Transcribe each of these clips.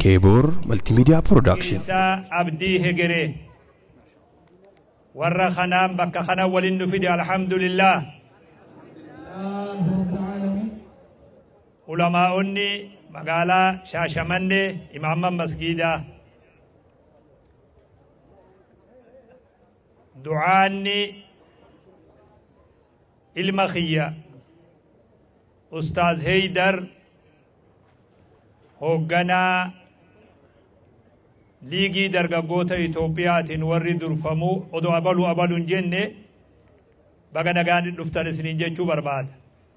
Keeboor Multimedia Production. Isaa Abdii Hegeree warra kanaan bakka kana walin nu fide, alhamdulillah. Ulamaa'onni magaalaa Shaashamannee, imaamman masgiidaa, du'aanni ilma kiyya Ustaaz Heydar, hoogganaa liigii dargaggoota Itoophiyaatiin warri durfamu, odoo abalu abalu hin jenne, baga nagaan dhuftan isiniin jechuu barbaada.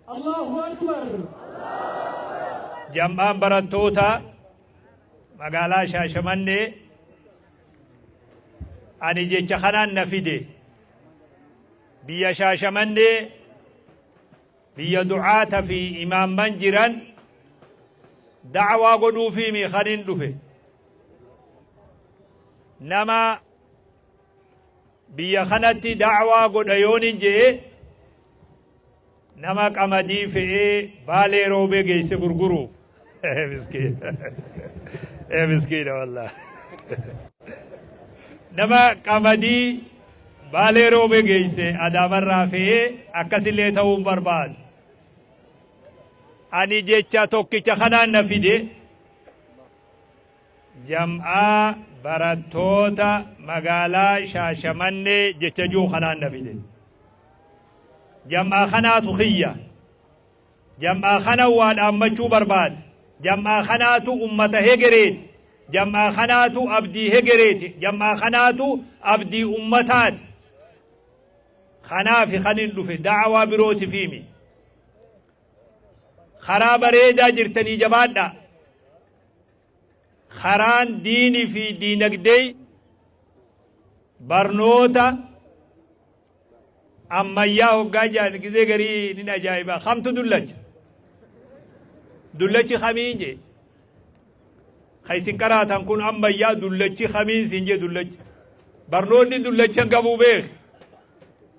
Allahu Akbar. Jam'aan barattoota magaalaa Shaashamannee ani jecha kanaan na fide. Biyya Shaashamannee, biyya du'aata fi imaamman jiran da'waa godhuufiimi kanin dhufe. Nama biyya kanatti da'waa godha yoonin je'e, nama qamadii fe'ee Baalee Roobee geesse gurguruuf. Miskiina, miskiina wallah. Nama qamadii Baalee Roobee geesse Adaamarraa fe'ee akkasillee ta'uu hin barbaadu. Ani jecha tokkicha kanaan na fide: jam'aa barattoota magaalaa Shaashamannee jecha jiru kanaan na fide. Jam'aa kanaatu kiyya. Jam'aa kana waa dhaammachuu barbaada. Jam'aa kanaatu ummata hegereeti. Jam'aa kanaatu abdii hegereeti. Jam'aa kanaatu abdii ummataati. Kanaafi kanin dhufe, da'awaa birootifiimi. Karaa bareedaa jirtanii, jabaadhaa. Karaan diinii fi diinagdee barnoota ammayyaa hoggaa jedhan gizee garii nin ajaa'iba. Kamtu dullacha? Dullachi kamiin jee? Ka isin qaraatan kun ammayyaa, dullachi kamiin siin jee? Dullachi barnoonni dullacha hin qabu, beek.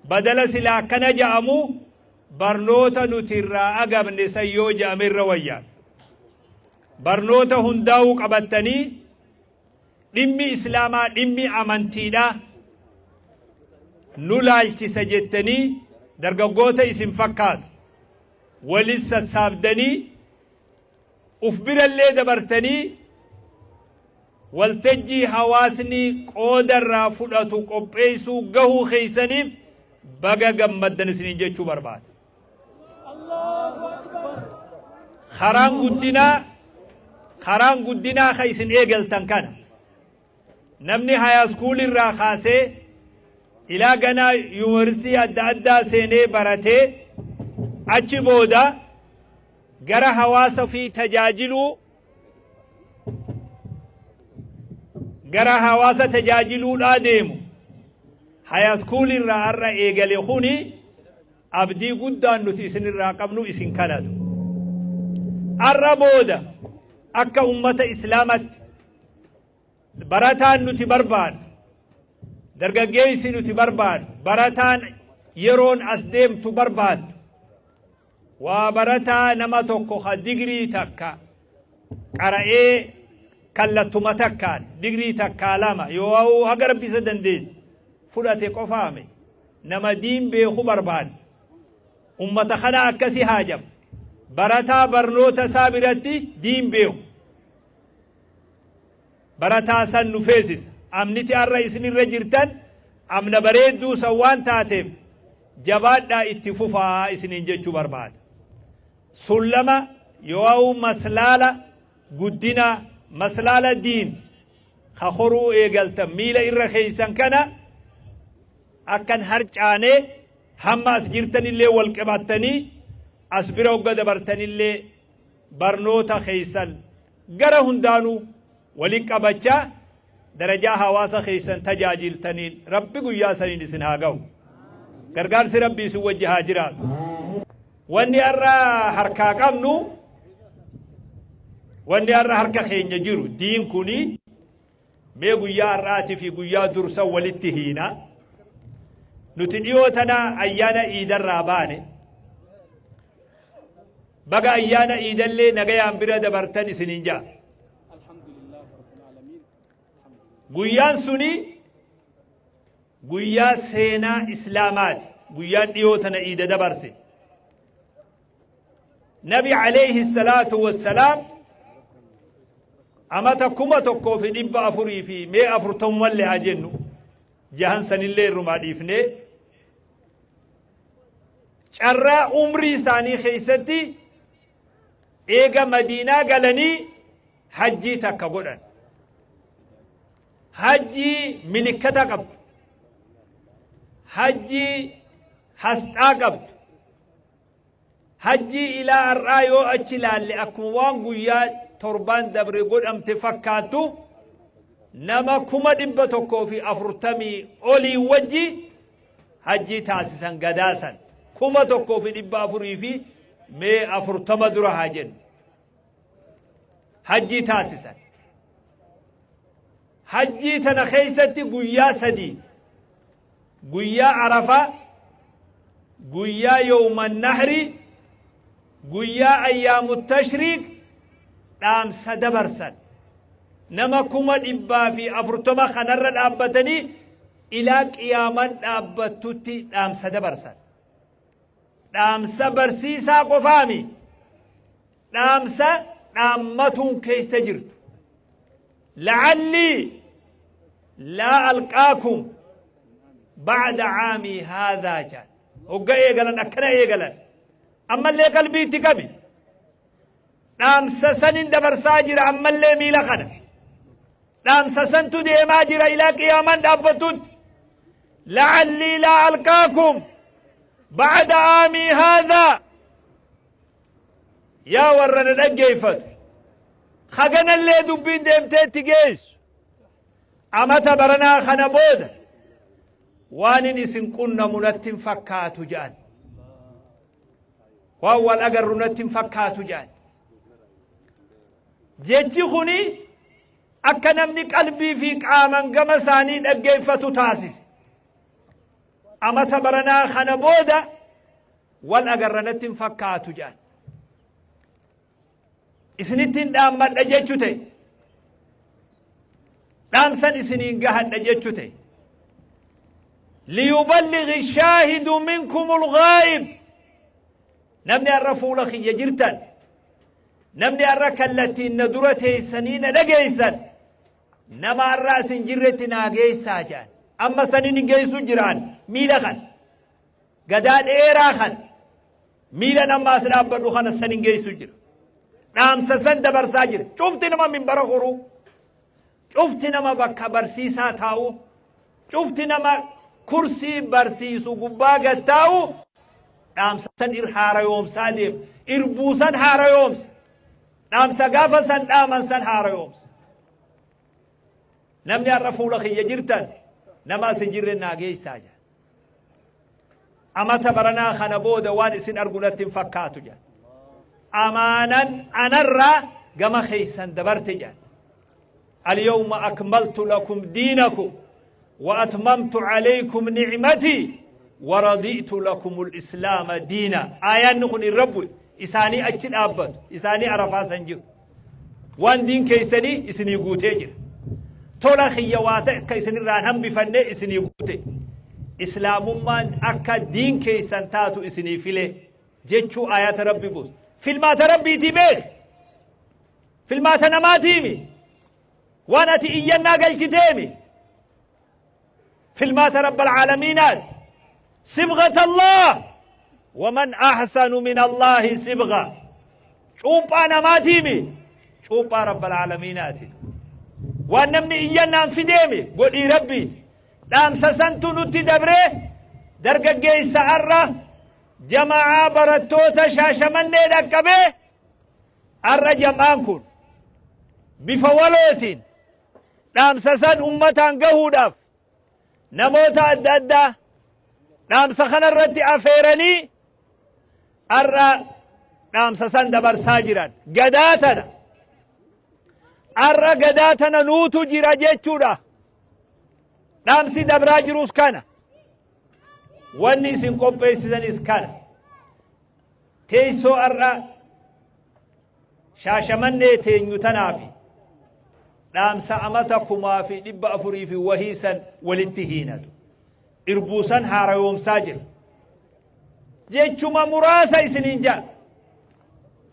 Badala silaa akkana ja'amu, barnoota nuti irraa agabne san yoo ja'ame irra wayyaa. Barnoota hundaa'uu qabattanii, dhimmi Islaamaa, dhimmi amantiidha nu laalchisa jettanii, dargaggoota isin fakkaatu walis sassaabdanii, uf birallee dabartanii, waltajjii hawaasni qooda irraa fudhatu qopheessuu gahuu keessaniif baga gammaddan isiniin jechuu barbaada. Karaan guddinaa ka isin eegaltan kana, namni high school irraa kaasee ilaa ganaa yuunivarsiitii adda addaa seenee baratee, achi booda gara hawaasa fi tajaajiluu, gara hawaasa tajaajiluudhaa deemu, high school irraa har'a eegale kuni, abdii guddaan nuti isinirraa qabnu isin kanatu. Har'a booda akka ummata Islaamatti barataan nuti barbaadu, dargaggeessi nuti barbaadu, barataan yeroon as deemtu barbaaddu, waa barataa nama tokko ka digrii takka qara'ee, kallattuma takkaan digrii takkaa lama yoo haga Rabbi isa dandeesse fudhate qofaame. Nama diin beeku barbaadna. Ummata kana akkasi haajama: barataa barnoota isaa biratti diin beeku. Barataa san nu feesisa. Amniti har'a isinirra jirtan amna bareedduu san waan taateef, jabaadhaa, itti fufaa isiniin jechuu barbaada. Sullama yoo maslaala guddina, maslaala diin ka horuu eegaltan, miila irra keeysan kana akkan harcaanee, hamma as jirtanillee wal qabattanii, as bira hogga dabartanillee barnoota keeysan gara hundaanuu walin qabachaa, darajaa hawaasa keessan tajaajiltaniin Rabbi guyyaa saniin isin haa ga'u. Gargaarsi Rabbi isin wajji haa jiraatu. Wanni har'a harkaa qabnu, wanni har'a harka keenya jiru diin kuni, mee guyyaa har'aatii fi guyyaa dursa walitti hiina. Nuti dhiyoo tana ayyaana iidarraa baane. Baga ayyaana iidallee nagayaan bira dabartan isiniin ja'a. Guyyaan suni guyyaa seenaa Islaamaati. Guyyaan dhiyoo tana iida dabarse. Nabi alayhi salaatu wassalaam amata 1400 fi mee afurtamumallee haa jennu, jahan sanillee irrumaa dhiifnee, carraa umrii isaanii keessatti eega Madiinaa galanii hajjii takka godhan. Hajjii milikkata qabdu, hajjii hasxaa qabdu, hajjii ilaa har'aa yoo achi laalle akkuma waan guyyaa torbaan dabre godhamte fakkaattu, nama 140,000 olii wajji hajjii taasisan. Gadaasan 1400 fi mee 40 dura haa jennu hajjii taasisan. Hajjii tana keessatti guyyaa 3, guyyaa Arafaa, guyyaa yawma nahri, guyyaa ayyaamu tashriiq, dhaamsa dabarsan. Nama 140,000 kanarra dhaabbatanii ilaa qiyaaman dhaabbattutti dhaamsa dabarsan. Dhaamsa barsiisaa qofaami, dhaamsa dhaammatuun keessa jirtu. "لعلي لا ألقاكم بعد عامي هذا" jaan. Hogga eegalan akkana eegalan. Ammallee qalbiitti qabi, dhaamsa sanin dabarsaa jira. Ammallee miila kana dhaamsa santu deemaa jira ilaa qiyaamaan dhaabbattutti. "لعلي لا ألقاكم بعد عامي هذا." Yaa warra na dhaggeeffatu, haganallee dubbiin deemteetti geessu, amata baranaa kana booda waan isin qunnamu natti hin fakkaatu jedhan, waan wal agarru natti hin fakkaatu jedhan. Jechi kuni akka namni qalbii fi qaaman gama isaanii dhaggeeffatu taasise. Amata baranaa kana booda wal agarra natti hin fakkaatu jedhan, isinitti hin dhaammadha jechu ta'e, dhaamsan isiniin gahadha jechu ta'e. ليبلغ الشاهد منكم الغائب. Namni har'a fuula kiyya jirtan, namni har'a kallattiin na dura teessanii na dhageessan, nama har'a asin jirretti naa geessaa jedhan. Amma sanin hin geessu jiraan. Miila kan gadaa dheeraa kan miila nama as dhaabbadhu kana san hin geessu jira, dhaamsa san dabarsaa jira. Cufti nama minbara horuu, cufti nama bakka barsiisaa taa'u, cufti nama kursii barsiisu gubbaa gattaa'u dhaamsa san ir haarayoomsaa deema. Irbuu san haarayoomsa, dhaamsa gaafa san dhaaman san haarayoomsa. Namni har'a fuula kiyya jirtan, nama as hin jirre naa geessaa jedha. Amata baranaa kana booda waan isin argu natti hin fakkaatu jedha. Amaanan anarraa gama keeysan dabarte jedha. اليوم أكملت لكم دينكم وأتممت عليكم نعمتي ورضيت لكم الإسلام دينا. آيان kun irra bu'e. Isaanii achi dhaabbatu, isaanii Arafaa san jiru. Waan diin keeysanii isinii guutee jira, tola kiyya waa ta'e akka isinirraan hambifanne isinii guute, islaamummaan akka diin keeysan taatu isinii file jechuu ayata Rabbi buusu. Filmaata Rabbiitii beek, filmaata namaatiimi, waan ati iyyannaa galchiteemi, filmaata رب العالمين aati. صبغة الله ومن أحسن من الله صبغة. Cuuphaa namaatiimi, cuuphaa رب العالمين aati. Waan namni iyyannaan fideemi, godhii Rabbiiti. Dhaamsa santu nutti dabree dargaggeessa arra jama'aa barattoota Shaashamannee dhaqqabee. Arra jam'aan kun bifa walootiin dhaamsa san ummataan gahuudhaaf namoota adda addaa dhaamsa kana irratti afeeranii arra dhaamsa san dabarsaa jiran. Gadaa tana arra, gadaa tana nuutu jira jechuudha. Dhaamsi dabraa jirus kana, wanni isin qopheessisanis kana. Teessoo arra Shaashamannee teenyu tanaafi dhaamsa amata 1400 fi wahii san walitti hiinatu. Irbuu san haarayoomsaa jira. Jechuma muraasa isiniin ja'a.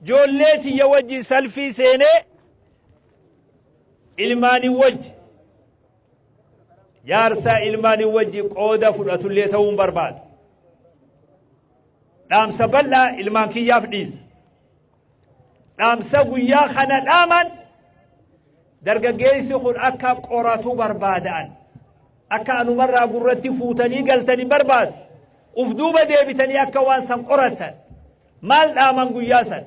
Joollee tiyya wajji salfii seenee ilmaanin wajji jaarsaa ilmaanin wajji qooda fudhatullee ta'uun barbaadu. Dhaamsa bal'aa ilmaan kiyyaaf dhiisa. Dhaamsa guyyaa kana dhaaman dargaggeessi kun akka qoratu barbaada'an. Akka anumarraa gurratti fuutanii galtanii barbaadu. Uf duuba deebitanii akka waan san qorattan. Maal dhaaman guyyaa san?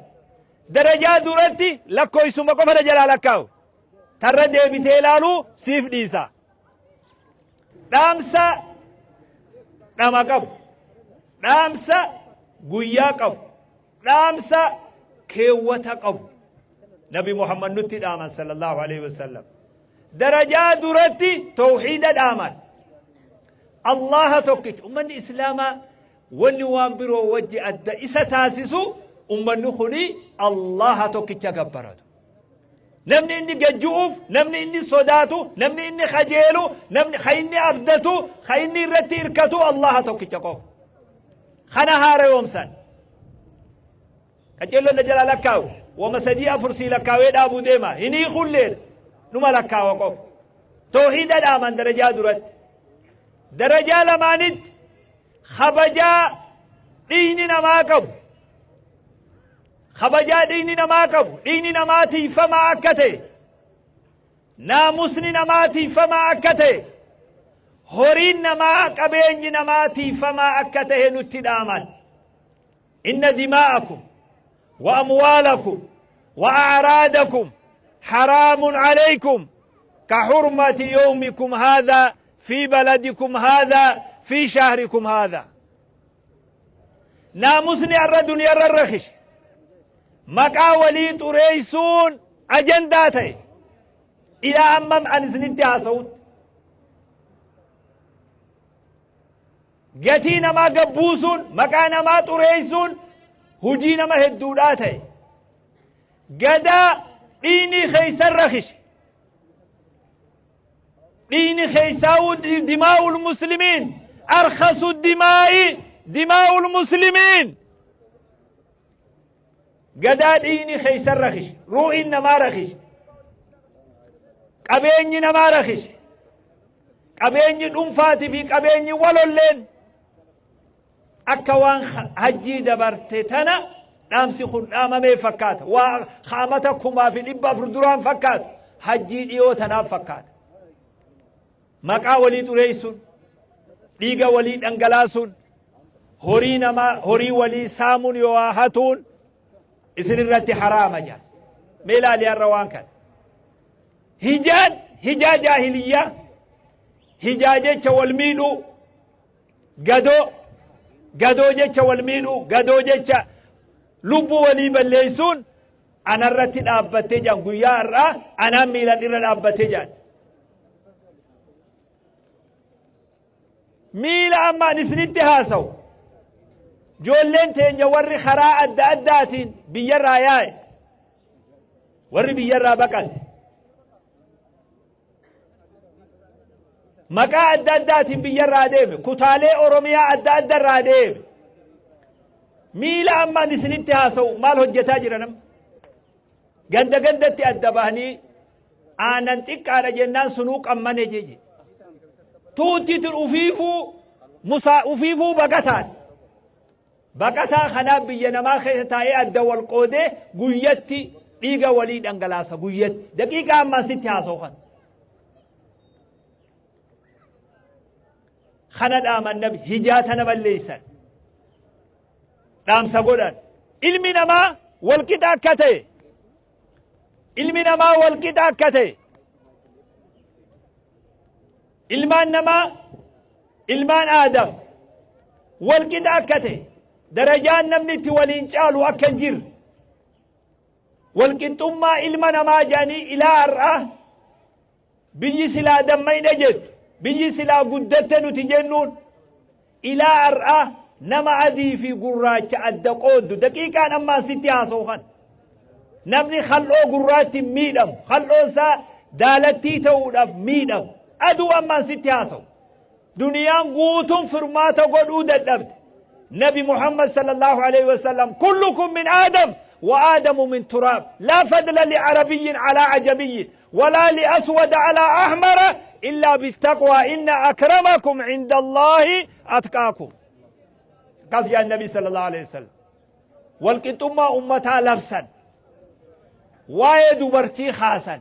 Darajaa duratti lakkoofsuma qofa na jalaa lakkaa'u. Tarra deebitee ilaaluu siif dhiisa. Dhaamsa dhama qabu. Dhaamsa guyyaa qabu. Dhaamsa keewwata qabu. Nabi Muhammad nutti dhaaman sallallahu alaihi wasallam. Darajaa duratti tawhiida dhaaman. Allaha tokkicha. Ummanni Islaamaa wanni waan biroo wajji adda isa taasisu ummanni kuni Allaha tokkicha gabbaratu. Namni inni gajju'uuf, namni inni sodaatu, namni inni kajeelu, namni ka inni abdatu, ka inni irratti hirkatu Allaha tokkicha qofa. Kana haarayoomsan. Qaceelloon na jalaa lakkaawu. Wama sadii afur sii lakkaawee dhaabuu deema. Hin hiikulleedha. Numa lakkaawa qofa. Toohiida dhaaman darajaa duratti. Darajaa lamaanitti kabajaa dhiigni namaa qabu. Kabajaa dhiigni namaa qabu. Dhiigni namaa tiifamaa akka ta'e. Naamusni namaa tiifamaa akka ta'e. Horiin namaa qabeenyi namaa tiifamaa akka ta'e nutti dhaaman. Inna dimaa'akum wa amwaalakum wa a'raadakum haraamun alaykum ka hurmati yawmikum haadhaa fi baladikum haadhaa fi shahrikum haadhaa. Naamusni har'a duniyarra rakishe. Maqaa walii xureessuun ajandaa ta'e. Ilaa ammam an isinitti haasa'utti. Gatii namaa gabbuusuun, maqaa namaa xureessuun hujii nama hedduudhaa ta'e. Gadaa dhiigni keessan rakishe. Dhiigni keessaa'uu dimaa'ul muslimiin arkhasu dimaa'i dimaa'ul muslimiin. Gadaa dhiigni keessan rakishe, ruu'iin namaa rakishte, qabeenyi namaa rakishe, qabeenyi dhuunfaatii fi qabeenyi walolleen akka waan hajjii dabarte tana dhaamsi kun dhaamamee fakkaata. Waa amata 1400 duraan fakkaatu hajjii dhiyoo tanaaf fakkaata. Maqaa walii xureessuun, dhiiga walii dhangalaasuun, horii namaa horii walii saamuun yoo hatuun isin irratti haraama jedha. Mee ilaali har'a waan kana. Hijaan hijaa jaahiliyyaa, hijaa jecha wal miidhuu, gadoo gadoo jecha wal miidhuu, gadoo jecha lubbuu walii balleessuun anarratti dhaabbattee jedhan guyyaa har'aa anaan miilan irra dhaabbattee jedhan. Miila amma ani isinitti haasawu. Ijoolleen teenya warri karaa adda addaatiin biyyarraa yaa'e. Warri biyyarraa baqate. Maqaa adda addaatiin biyyarraa deeme. Kutaalee Oromiyaa adda addarraa deeme. Miila amma ani isinitti haasawu maal hojjetaa jira nama? Ganda gandatti adda bahanii aanan xiqqaadha jennaan sunuu qammane jeje. Tuutti tun ufiifuu musaa ufiifuu baqataan. Baqataa kanaaf biyya namaa keessa taa'ee adda wal qoodee guyyatti dhiiga walii dhangalaasa guyyatti. Daqiiqaa ammaan sitti haasa'u kana. Kana dhaaman nabi hijaa tana balleessan. Dhaamsa godhan. Ilmi namaa walqixa akka ta'e. Ilmi namaa walqixa akka ta'e. Ilmaan namaa ilmaan Aadam walqixa akka ta'e darajaan namni itti waliin caalu akka hin jirre walqixxummaa ilma namaa jedhanii ilaa har'aa biyyi silaa dammayne jettu biyyi silaa guddatte nuti jennuun ilaa har'aa nama adii fi gurraacha adda qooddu daqiiqaan ammaan sitti haasa'u kan. Namni khalloo gurraatti miidhamu, khalloon isaa daalattii ta'uudhaaf miidhamu. Aduu ammaan sitti haasawu. Duniyaan guutuun furmaata godhuu dadhabde. Nabi Muhammad sallallahu alaihi wasallam, kullukum min Aadam wa Aadamu min turaab, laa fadla li'arabiyyin alaa ajamiyyin walaa li'aswada alaa ahmara illaa bittaqwaa, inna akramakum inda Allaahi atqaakum. Akkas jedhan Nabi sallallahu alaihi wasallam. Walqixxummaa ummataa labsan. Waa'ee dubartii kaasan.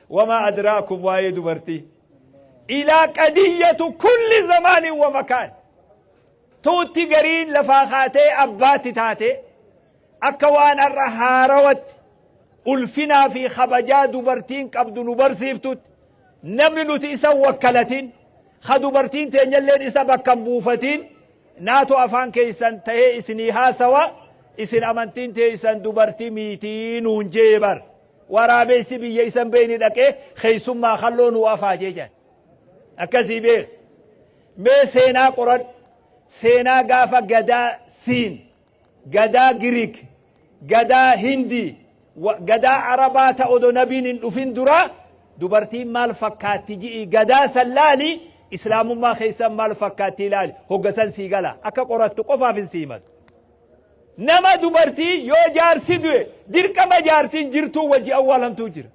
Wamaa adraakum waa'ee dubartii. Ilaa qadiyyatu kulli zamaanin wa makaan. Tuutti gariin lafaa kaatee abbaatti taatee akka waan har'a haarawatti ulfinaa fi kabajaa dubartiin qabdu nu barsiiftutti, namni nuti isa wakkalatin, ka dubartiin teenyalleen isa bakka hin buufatin, naatu afaan keessan tahee isinii haasawa, isin amantiin teessan dubartii miitii nuun jee bar. Waraabessi biyya isan beeyni dhaqee keessummaa kalloo nuu afaajee jedhan. Akkasii beek. Mee seenaa qoradhu. Seenaa gaafa gadaa Siin, gadaa Giriik, gadaa Hindii, gadaa Arabaa ta odo nabiin hin dhufin duraa dubartiin maal fakkaatti ji'i gadaa san laali, islaamummaa keessan maal fakkaatti ilaali, hogga san sii gala, akka qorattu qofaaf hin sii himatu. Nama dubartii yoo jaarsi du'e dirqama jaartiin jirtuu wajji awwaalamtuu jira.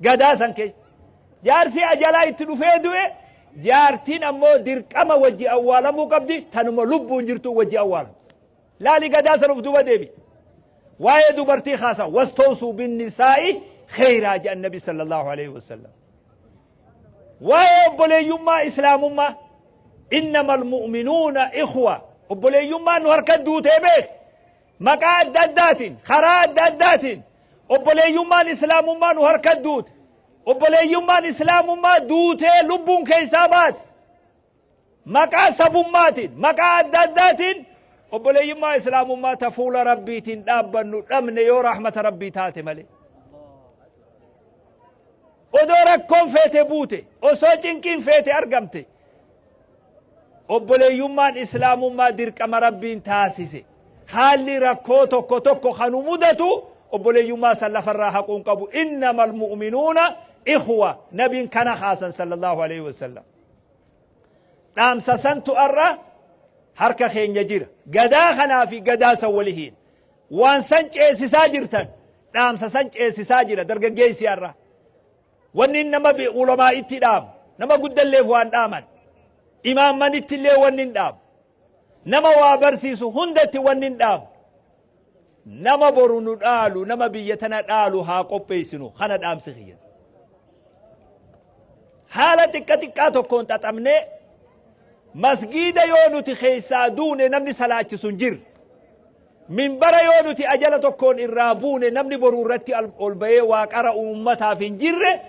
Gadaa san keessa. Jaarsi ajalaa itti dhufee du'e, jaartiin ammoo dirqama wajji awwaalamuu qabdi, tanuma lubbuun jirtuu wajji awwaalamti. Laali gadaa san uf duuba deebi. Waa'ee dubartii kaasa, wastawsuu binnisaa'i kheyraa jedhan Nabi sallallahu alaihi wasallam. Waa'ee obboleeyyummaa islaamummaa, innamal mu'minuuna ikhwa, obboleeyyummaan nu harka duutee beek, maqaa adda addaatiin, karaa adda addaatiin obboleeyyummaan islaamummaa nu harka duute. Obboleeyyummaan islaamummaa duutee lubbuun keessaa baate. Maqaa sabummaatiin, maqaa adda addaatiin obboleeyyummaa islaamummaa ta fuula Rabbiitiin dhaabbannu dhabne, yoo rahmata Rabbii taate malee. Odoo rakkoon feete buute, osoo cinqiin feete argamte, obboleeyyummaan islaamummaa dirqama Rabbiin taasise. Haalli rakkoo tokko tokko kanu mudatu obboleeyyummaa san lafarraa haquun qabu. Innamal mu'minuuna ikhwa, nabiin kana kaasan sallallahu alaihi wasallam. Dhaamsa santu arra harka keenya jira. Gadaa kanaa fi gadaa san wali hiina. Waan san ceesisaa jirtan, dhaamsa san ceesisaa jira dargaggeessi har'a. Wanni nama ulamaa itti dhaamu, nama guddalleef waan dhaaman, imaammanitti illee wanni hin dhaamu, nama waa barsiisu hundatti wanni hin dhaamu. Nama boru nu dhaalu, nama biyya tana dhaalu haa qopheessinu, kana dhaamsi kiyya. Haala xiqqa xiqqaa tokkoon xaxamnee masgiida yoo nuti keessaa duune namni salaachisu hin jirre. Minbara yoo nuti ajala tokkoon irraa buune namni boru irratti ol bahee waa qara'u uummataaf hin jirre,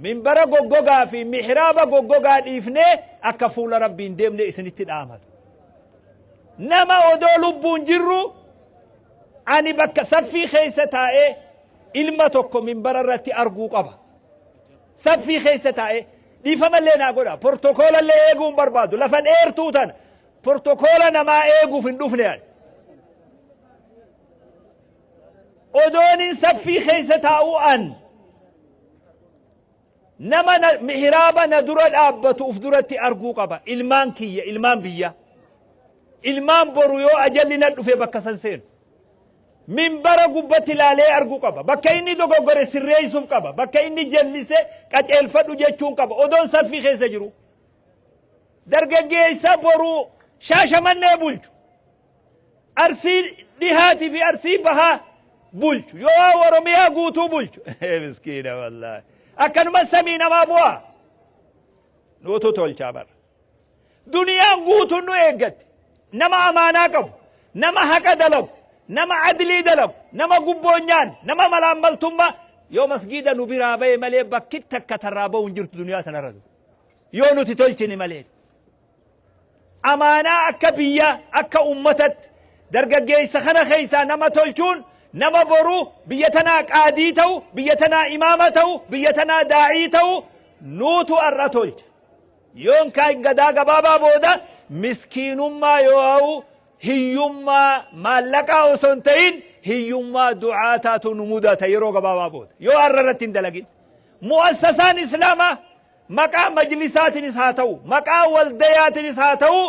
minbara goggogaa fi mihraaba goggogaa dhiifnee akka fuula Rabbii hin deemne isinitti dhaamatu. Nama odoo lubbuun jirru ani bakka saffii keessa taa'ee ilma tokko minbara irratti arguu qaba. Saffii keessa taa'ee, dhiifamallee naa godha, portokoolallee eeguu hin barbaadu, lafa dheertuu tana portokoola namaa eeguuf hin dhufne ani. Odoonin saffii keessa taa'uu an nama mihraaba na dura dhaabbatu uf duratti arguu qaba. Ilmaan kiyya, ilmaan biyya. Ilmaan boru yoo ajalli na dhufe bakka san seenu. Minbara gubbatti ilaalee arguu qaba. Bakka inni dogoggore sirreessuuf qaba. Bakka inni jallise qaceelfadhu jechuun qaba. Odoon saffii keessa jiru. Dargaggeessa boru Shaashamannee bulchu, Arsii dhihaatii fi Arsii bahaa bulchu, yoo Oromiyaa guutuu bulchu. Miskiina wallaahi. Akkanuma samii namaa bu'aa. Nuutu tolchaa bara. Duniyaan guutuun nu eeggatti. Nama amaanaa qabu, nama haqa dalagu, nama adlii dalagu, nama gubboon nyaanne, nama malaammaltummaa yoo masgiida nu biraa bahe malee bakki takka tarraa bahu hin jirtu duniyaa tanarra. Yoo nuti tolchine malee. Amaanaa akka biyya, akka ummatatti dargaggeessa kana keessaa nama tolchuun, nama boru biyya tanaa qaadii ta'u, biyya tanaa imaama ta'u, biyya tanaa daa'ii ta'u nuutu har'a tolcha. Yoon kaan gadaa gabaabaa booda miskiinummaa yoo ha'u hiyyummaa maallaqaa osoo hin ta'in Hiyyummaa du'aataatu nu mudata yeroo gabaabaa booda yoo har'a irratti hin dalagin. Mu'assasaan Islaamaa maqaa majlisaatiinis haa ta'u, maqaa waldayaatiinis haa ta'u,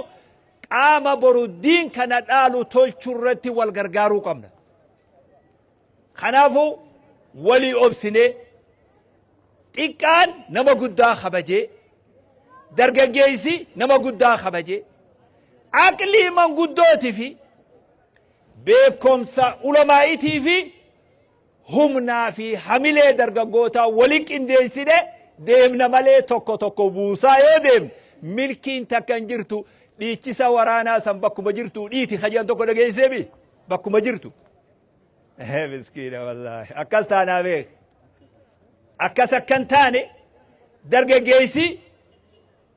qaama boru diin kana dhaalu tolchuu irratti wal gargaaruu qabna. Kanaafuu walii obsinee, xiqqaan nama guddaa kabajee, dargaggeessi nama guddaa kabajee, aqlii manguddootii fi beekumsa ulamaa'itii fi humnaa fi hamilee dargaggootaa wali qindeessine deemna malee, tokko tokko buusaa yoo deemne milkiin takka hin jirtu. Dhiichisa waraanaa san bakkuma jirtu dhiiti kajan tokko dhageesseemi bakkuma jirtu. Miskiina wallaahi, akkas taanaa beek, akkas akkan taane dargaggeessi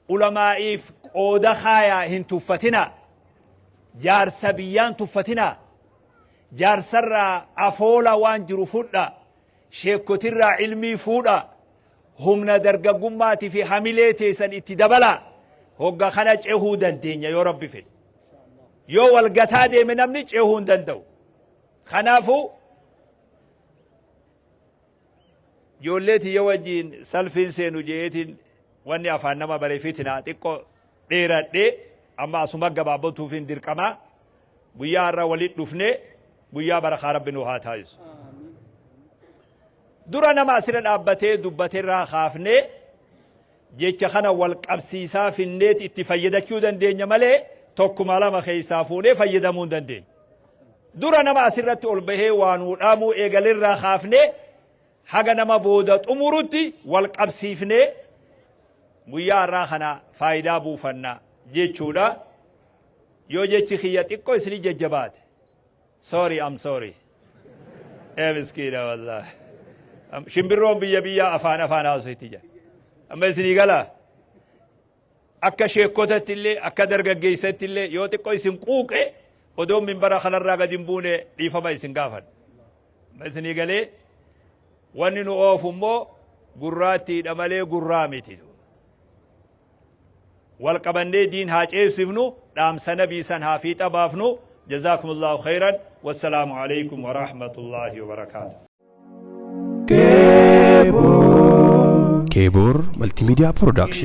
ulamaa'iif qooda kaayaa, hin tuffatinaa, jaarsa biyyaan tuffatinaa, jaarsarraa afoola waan jiru fudha, sheekotirraa ilmii fuudha, humna dargaggummaatii fi hamilee teessan itti dabalaa. Hogga kana cehuu dandeenya yoo Rabbi fedhe. Yoo wal gataa deeme namni cehuu hin danda'u. Kanaafuu ijoollee tiyya wajjiin salfiin seenu je'eetiin wanni afaan nama bare fitinaa xiqqoo dheeradhee amma asuma gabaabatuuf hin dirqamaa. Guyyaa har'a walit dhufnee guyyaa barakaa Rabbi nu haa taasisu. Dura nama asirra dhaabbatee dubbaterraa kaafnee jecha kana wal qabsiisaa finneet itti fayyadachuu dandeenya malee tokkuma lama keessaa fuunee fayyadamuu hin dandeenya. Dura nama asirratti ol bahee waa nuu dhaamuu eegalerraa kaafnee haga nama booda xumurutti wal qabsiifnee guyyaa har'aa kana faayidaa buufanna jechuudha. Yoo jechi kiyya xiqqoo isinii jajjabaate, sorry, I'm sorry. Ee miskiina wallaahi. Shimbirroon biyya biyya afaan afaan haasofti jira. Amma isinii galaa? Akka sheekotatti illee, akka dargaggeessatti illee yoo xiqqoo isin quuqe, odoon minbara kanarraa gadi hin buune dhiifama isin gaafadha. Amma isinii galee? Wanni nu oofu immoo gurraattiidha malee gurraa miti. Wal qabannee diin haa ceebsifnu, dhaamsa nabii san haa fiixa baafnu. Jazaakumullahu khayran, wassalaamu alaikum warahmatullaahi wabarakaatu. Keebor Multimedia Production.